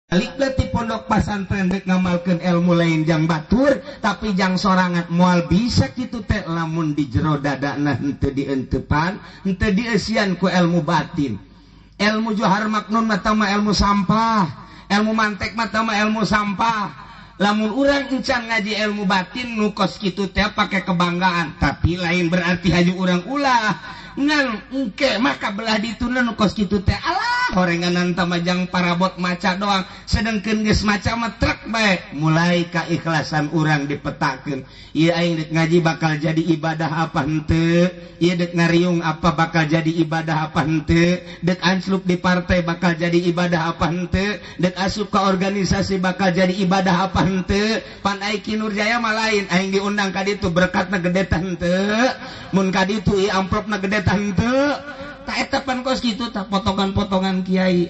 Baliklah ti pondok pasantren dek ngamalkeun ilmu lain jang batur tapi jang sorangan moal bisa kitu teh lamun di jero dadana henteu dientepan henteu dieusian ku ilmu batin. Ilmu johar maknun mah mah ilmu sampah, ilmu mantek mah mah ilmu sampah. Lamun urang encan ngaji ilmu batin nu kos kitu teh pake kebanggaan, tapi lain berarti haju urang ulah ngan engke maka belah dituna nu kos kitu teh alah horenganan tamajang parabot maca doang, sedengkeun geus maca mah trek bae mulai keikhlasan urang dipetakeun. Ieu aing dek ngaji bakal jadi ibadah apa henteu, ieu dek ngariung apa bakal jadi ibadah apa henteu, dek anclup di partai bakal jadi ibadah apa henteu, dek asup ka organisasi bakal jadi ibadah apa henteu. Pan ai Ki Nurjaya mah lain, aing diundang ka ditu berkatna gede tah henteu, mun ka ditu ieu amplopna gede tah henteu. Ta eta pan kos kitu tah potongan-potongan kiai.